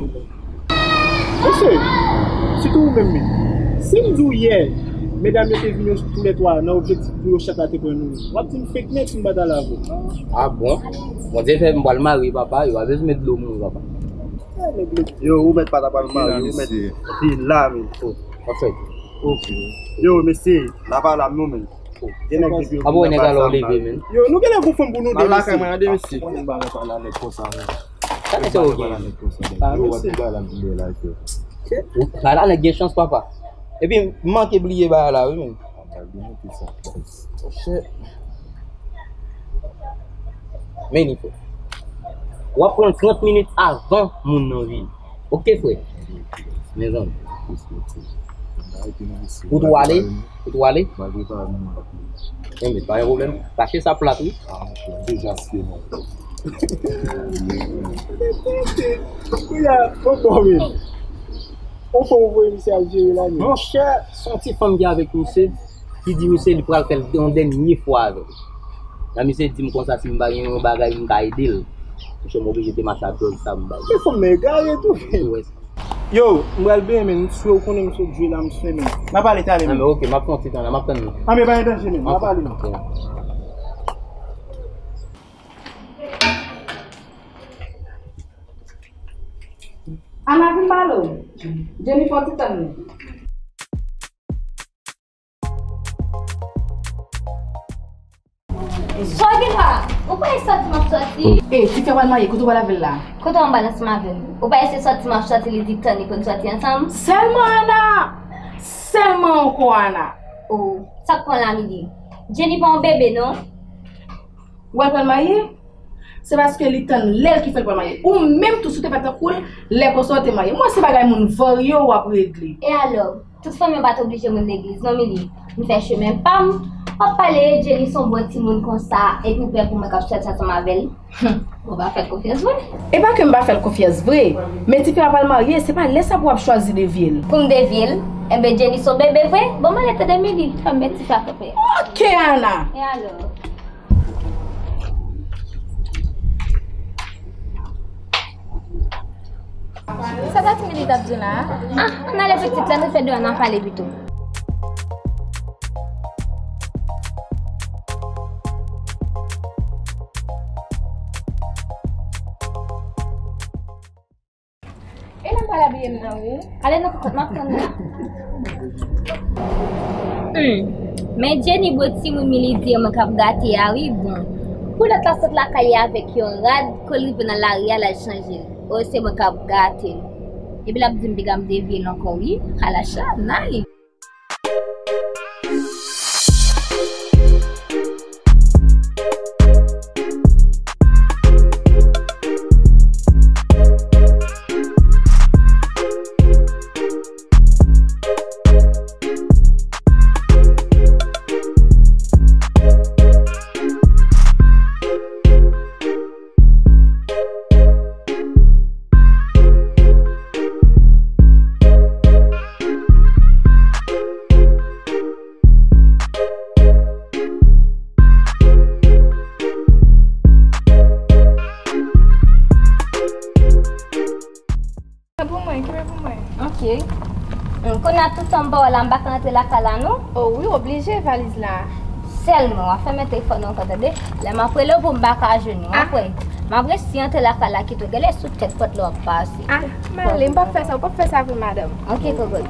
Mesye, sitou ou menm, menm. Si m di w yè, medam yo te vin yo toulètwa nan objektif pou yo chak la te pran nou, w ap di m fake nèg si m pa t al avè w. Ah bon? Bondye fè m pral marye, papa, yo pa bezwen met dlo moun, papa. Yo, ou mèt pa ta pral marye, ou mèt vin la, menm. Yo, mesye, la pa la, non, menm. Gen nèg depi yo vin nan baz la, yo, nou genlè gon fanm pou nou de, mesye. Sa mesye yo gen? Yo, wè tout bagay la m vin la, frè. Ou, sa la nèg gen chans, papa. Epi, m manke bliye bagay la, wi, menm. Monchè. Men li fè. W ap pran trant minit avan moun nan vini. Ok, frè. Mezanmi. Ou tou ale? Ou tou ale? Enben, pa gen pwoblèm. Tache sa plat, wi. Monchè, se yon ti fanm ki avèk misye. Ki di misye li pral fè l yon dènye fwa avè l. Nan misye di m konsa si m pa gen yon bagay m ka ede l. Monchè, m oblije te mache ak djòl sa m bay. Ki fanm nan egare tou. Ou wè sa. Yo, m pral benyen, men, m swe, ou konnen m sot jwe la, m swe, men. N a pale talè, men. Anben, ok, m ap fè yon ti tan la, m ap tann nou. Anben, pa gen danje, men, n a pale, men. Ok. Ana vin pale w. Jennifer ti tann nou. Sòy gen la, ou pa e sòti m ap sòti. E, tifi a pral marye, kote w pral avè l la? Kote w anba ansanm avè l? Ou pa e se sòti m ap sòti, li di tann li konn sòti ansanm? Sèlman Ana! Sèlman ankò Ana! O, sa k pran la, Mili? Jenny pa yon bebe, non? Ou wè l pral marye? Se paske li tann lè l ki fè l pral marye. Ou menm tou, si w te fè tankou l, lè konsa w te marye. Mwen, se bagay moun varye w ap regle. E alò? Tout fanmi an pa t oblije moun legliz non, Mili. M fè chemen pa m. W ap pale Jenny se yon bon timoun konsa, epi w pè pou mwen k ap sòti ansanm avè l. Hum, ou pa fè l konfyans vre. E pa ke m pa fè l konfyans vre, men tifi a pral marye, se pa lè sa pou w ap chwazi devye l. Pou m devye l? Enben, Jenny se yon bebe vre? Bon, m ale tande Mili, fè m met tifi a kanpe. Ok, Ana! E alò? Sa Tati Mili t ap di la a? Ah, ann ale pitit la, nou fè de an nan pale pito. E nan m pral abiye m nan wi. Ale nan kokot, m ap tann ou. Hmm. Men Jenny bo timoun Mili di mwen k ap gate a wi, bon. Pou lòt la sot lakay li avèk yon rad, kou l rive nan lari a, l al chanje l. O, se mwen k ap gate l. Epi l ap di m piga m devye l ankò wi. Ala chanay. Cheri, hmm, kounye a tout tan m pa wè w la, m pa ka rantre lakay la, non? O wi, oblije, valiz la. Sèlman, w ap fèmen telefòn nan ankò, tande? Lè m ap rele w pou m pa ka jwenn ou, w ap wè. M ap resi antre lakay la kite w. Genlè sou tèt pòt la w ap pase. A, m ale, m p ap fè sa, ou p ap fè sa vre, madanm. Ok, kokot.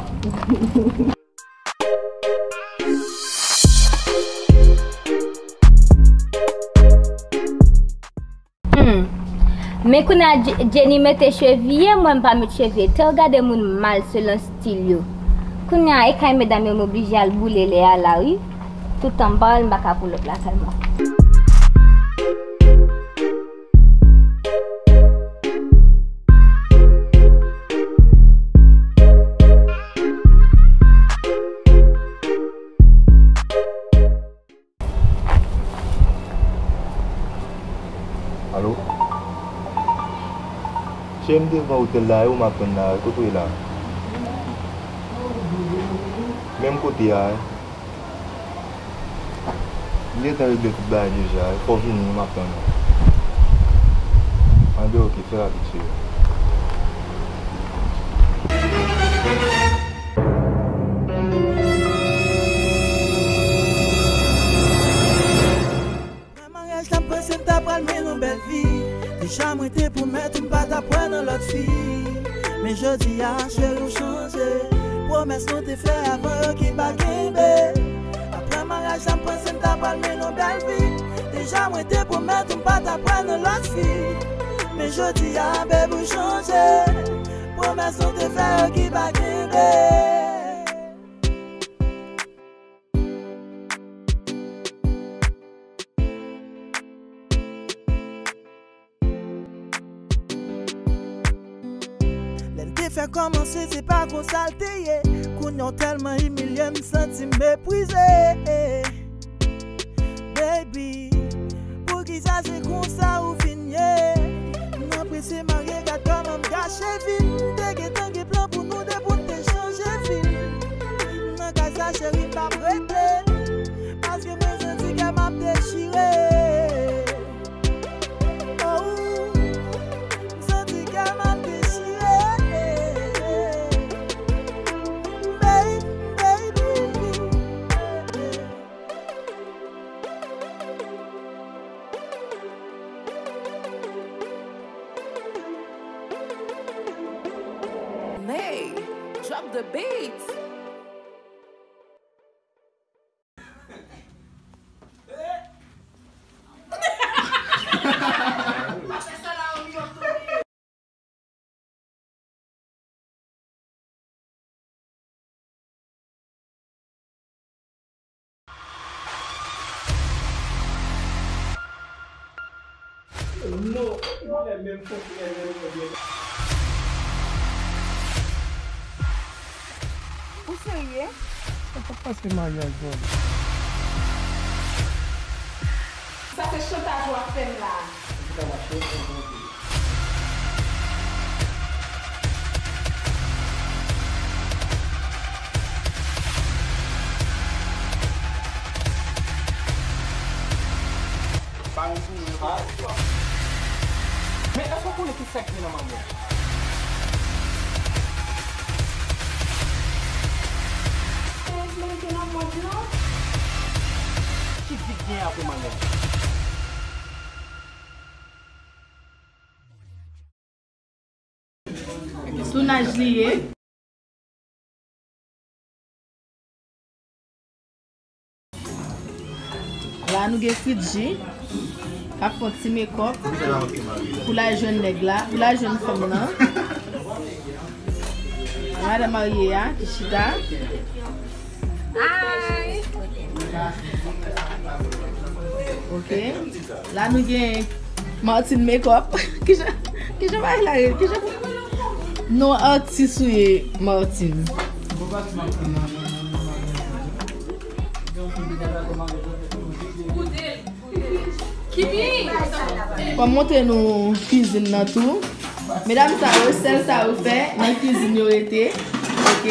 Hmm. Men kounye a Jenny mete chevye, mwen m pa met chevye. Tè w gade moun mal selon stil yo. Kounye a e kay medam yo m oblije al boule lè a la wi. Tout tan m pa wè l m pa ka pull up lakay mwen. Alo? Cheri, m devan otèl la, e ou m ap tann la, kote w ye la? Menm kote a, e? M gentan regle tout bagay deja, e fò w vini, m ap tann ou. Anben, oke, fè rapid, cheri. Nan maryaj la, m panse m ta pral mennen yon bèl vi. Deja, mwen te pwomèt ou m pa ta pran nan lòt fi. Men jodi a, cheri, w chanje. Pwomès nou te fè avan yo ki pa kenbe. Apre maryaj la, m panse m ta pral mennen yon bèl vi. Deja, mwen te pwomèt ou m pa ta pran nan lòt fi. Men jodi a, baby, w chanje. Pwomès nou te fè yo ki pa kenbe. Lè n te fè kòmanse, se pa konsa l te ye. Kounye a w tèlman imilye m, santi m meprize. Baby, poukisa se konsa ou vin ye? M nan prese marye, gad kòman m gache vi m. M te gentan gen plan pou nou de pou n te chanje vil. Nan kay sa, cheri, m p ap rete. Paske mwen santi kè m ap dechire. Oh, m santi kè m ap dechire. Baby, baby. May, drop the beat. Ou serye? Sa k ap pase maryaj bòl? Sa se chantaj w ap fè m la. Men èske w konnen ki sèk gen nan manman w? Sèk menm ki nan mond lan? Ki vi k gen apre manman w? Tounaj li ye. La nou gen Fridji k ap fè yon ti mekòp. Pou l al jwenn nèg la, pou l al jwenn fanm nan. Madan marye a ki chita. Hi. Ok. La nou gen Martine Makeup. Kijan, kijan bagay la ye? Kijan non atis ou ye, Martine? Fò m montre nou kwizin nan tou. Medam sa yo, sèl sa yo fè nan kwizin yo rete. Ok.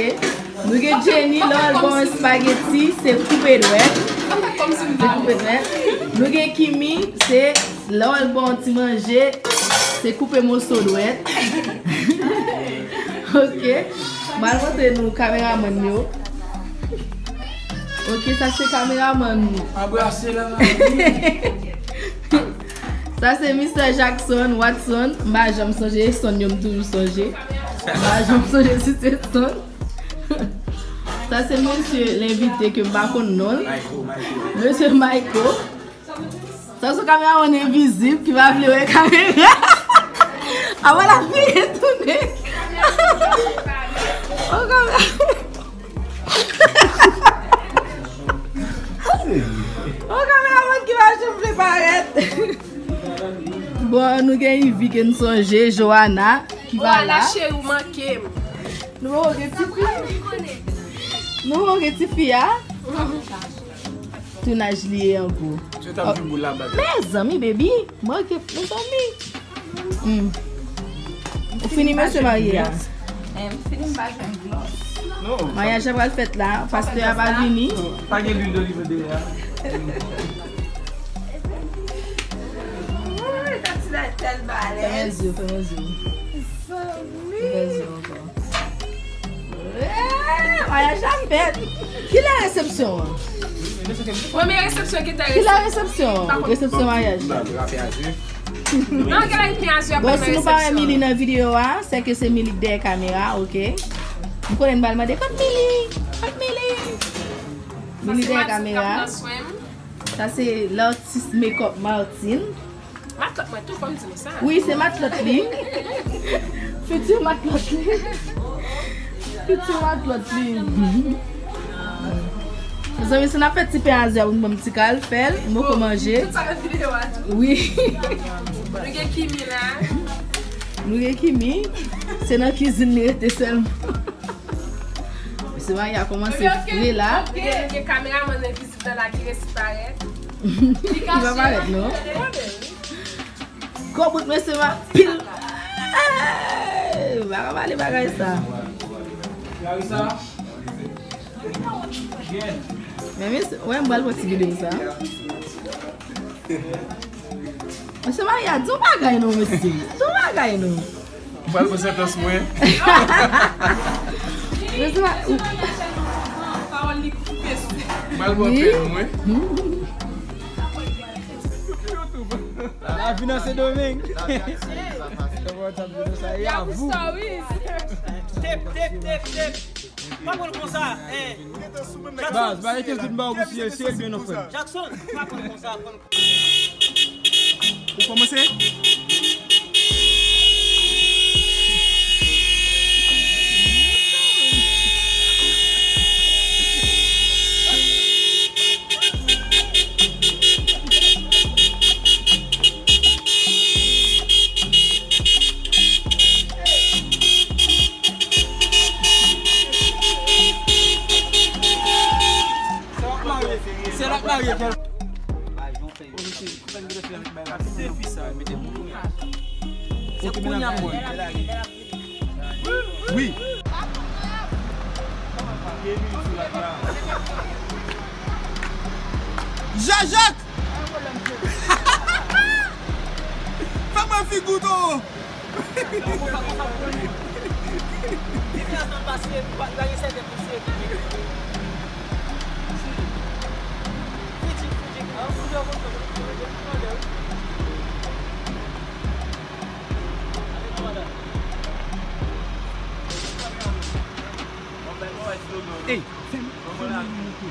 Nou gen Jenny, lè w al ba w yon espageti, se koupe dwèt. Se koupe dwèt. Nou gen Kimi, se lè w al ba w yon ti manje, se koupe moso dwèt. Ok. M al montre nou kameramann yo. Ok, sa se kameramann. Abrase la. Sa se Mister Jackson Watson. M pa janm sonje, Son yo m toujou sonje. M pa janm sonje si se Son. Sa se mesye lenvite ke m pa konn non l. Mesye Mayko. Sa se kameramann envizib ki pa vle wè kamera. Avan l ap vire tounen. O kamera. O kameramann ki pa janm vle parèt. Bon, nou gen Ivy ke n sonje, Johanna, ki pa la. Cheri, ou manke m. Nou poko gen tifi. Nou poko gen tifi a. Tounaj li ye an gwo. Mezanmi, baby. Manke, mezanmi. Hmm. Ou fini, mesye marye a? Eh, m fini, m pa jwenn glòs. Maryaj la pral fèt la, pastè a pa vini. Pa gen lwil de oliv deyò a. Woy, Tati la tèl balèz. Fèmen zye w, fèmen zye w. Fèmen zye w ankò. Eh, maryaj la fèt. Kilè resepsyon an? Premye resepsyon ki te. Kilè resepsyon? Resepsyon maryaj la. Non, gen la gen azur. Bon, si nou pa wè Mili nan videyo a, se ke se Mili k dèyè kamera, ok? M konnen n pral mande, kot Mili? Kot Mili? Mili dèyè kamera. Sa se latis makeup Martine. Matlòt mwen tou, fò m di nou sa. Wi, se matlòt li. Fiti matlòt li. Fiti matlòt li. Mezanmi, si n ap fè ti pen azur a pou n ban m ti kal, fè l, m poko manje. Tout sa nan videyo a tou. Wi. Nou gen Kimi la. Nou gen Kimi. Se nan kizin li rete sèlman. Mesye marye a kòmanse vre la. Gen, gen kameramann envizib nan la ki resi parèt. Li pa parèt, non. Gwo bout mesye ma pil. Ey, pa ka pale bagay sa. Men mesye, wè m pral fè ti videyo sa. Mesye Maria, di yon bagay non, mesye. Di yon bagay non. M pral pran santans mwen. Mesye Ma-, m pral pran pèn mwen. Lavi nan Sendomeng. Tep, tep, tep, tep. Pa pran konsa, eh. Baz, ba rete tout ba ou pou siyel, siyel byen non frè. Jackson, pa pran konsa, pran. Ou kòmanse? Se l ap marye. Se fi sa, mete pou kounye a. Se kounye a mwen. Wi. Jajak! Fè mwen figi w, Toro! Ey, fè m, fè m monte,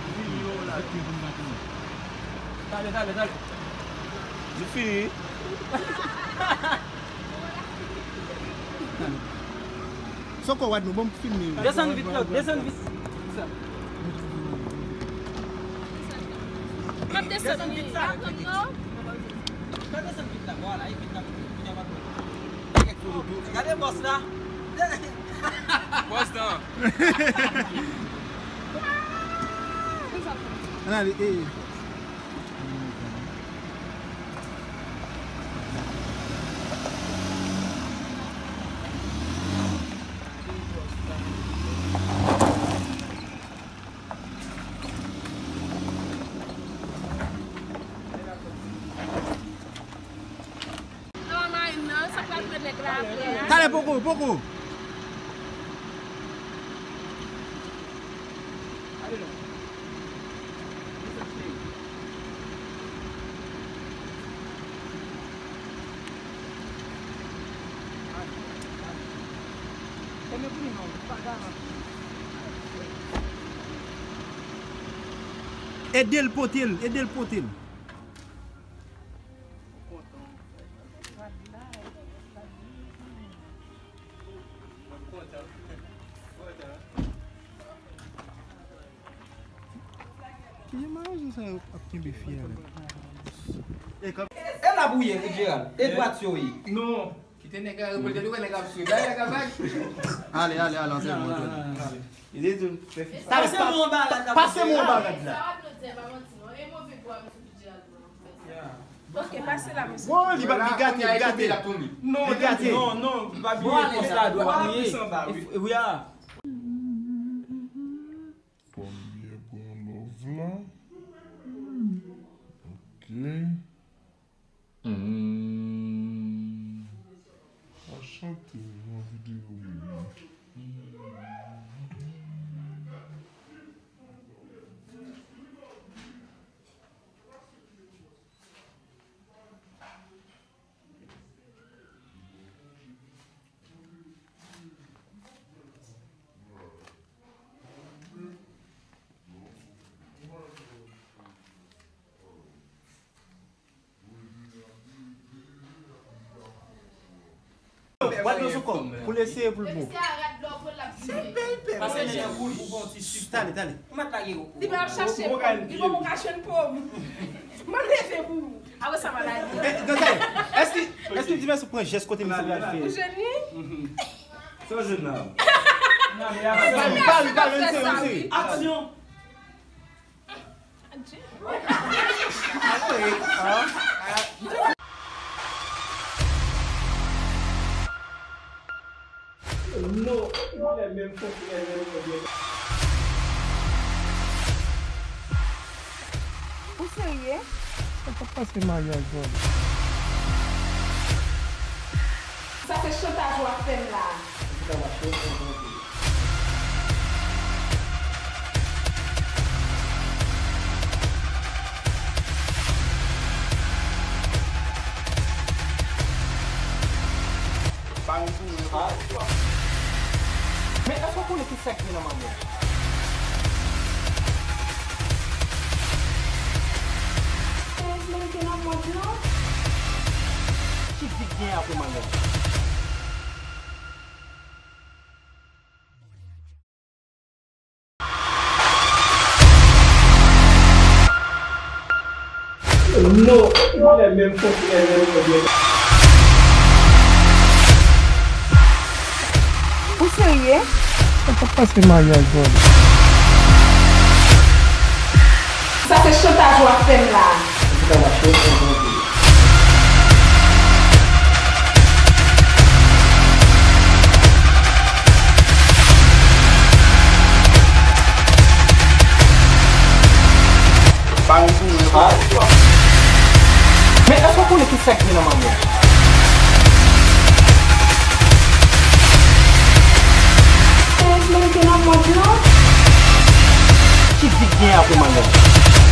fè m monte. Talè, talè, talè. Nou fini. Soko wad nou, bon, m filme. Desann vit, Claude, desann vit. M ap desann vit la. Desann vit la, vwala, e vit la. Gade bòs la. Bòs lan. Ann ale, e. Talè, poko, poko. Ede l pote l, ede l pote l. Kijan maraje sa yo ap kenbe fye a la? E la pou ye, Fitzgerald. E dwat yo ye. Non. Kite nèg la repete, nou wè nèg ap swiv. Bay nèg la vag. Ale, ale, ale, antre, antre. Pase mwen anba rad la. Pase mwen anba rad la. Ok, pase la, mesye. Bon, li pa, li gate, li gate. Non, li gate. Non, non, pa bliye fòs la dwat li ye. Wi, a. Premye pran love la. Ok. Hmm. Pa chante nan videyo mwen. Bwat dlo sou kò m pou l eseye pou l bon. Se bèl pè. Pase men nan boul pou fè yon ti sik. Tale, tale. Ou mèt lage yo. Li pa ap chache pòm. Li poko ka jwenn pòm. Mwen leve pou ou. Apre sa, maladi. Èske, èske Divens pran jès kote misye pral fè? Ou jwenn li? Sa w jwenn la? Pale, pale, pale, seri, seri. Aksyon! Non, ou koulè menm fon koulè menm koulè. Ou serye? Sa k ap pase maryaj la? Sa se chantaj w ap fè m la. Men èske w konnen ki sa k gen nan manman w? Sa Esmeralda nan mond lan? Ki vi k gen apre manman w? Non, ou koulè menm fon koulè menm koulè. Ou serye? Sa k ap pase maryaj la? Sa se chantaj w ap fè m la. Men èske w konnen ki sa k gen nan manman w? Sa Esmeralda nan mond lan? Ki vi k gen apre manman w?